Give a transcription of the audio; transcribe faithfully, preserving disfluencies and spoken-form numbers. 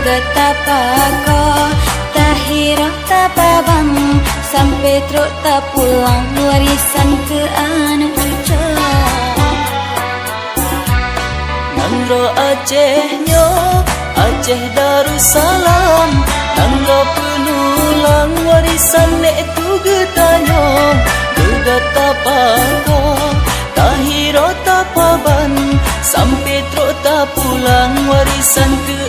Gata pakoe, tahiroe tapaban, sampai trok tapulang warisan keu aneuk cucoe. Nanggroe Aceh nyoe, Aceh Darussalam, nanggroe peunulang warisan lé tu geutanyoe. Geugat tapakoe, tahiroe tapaban, sampai trok tapulang warisan keu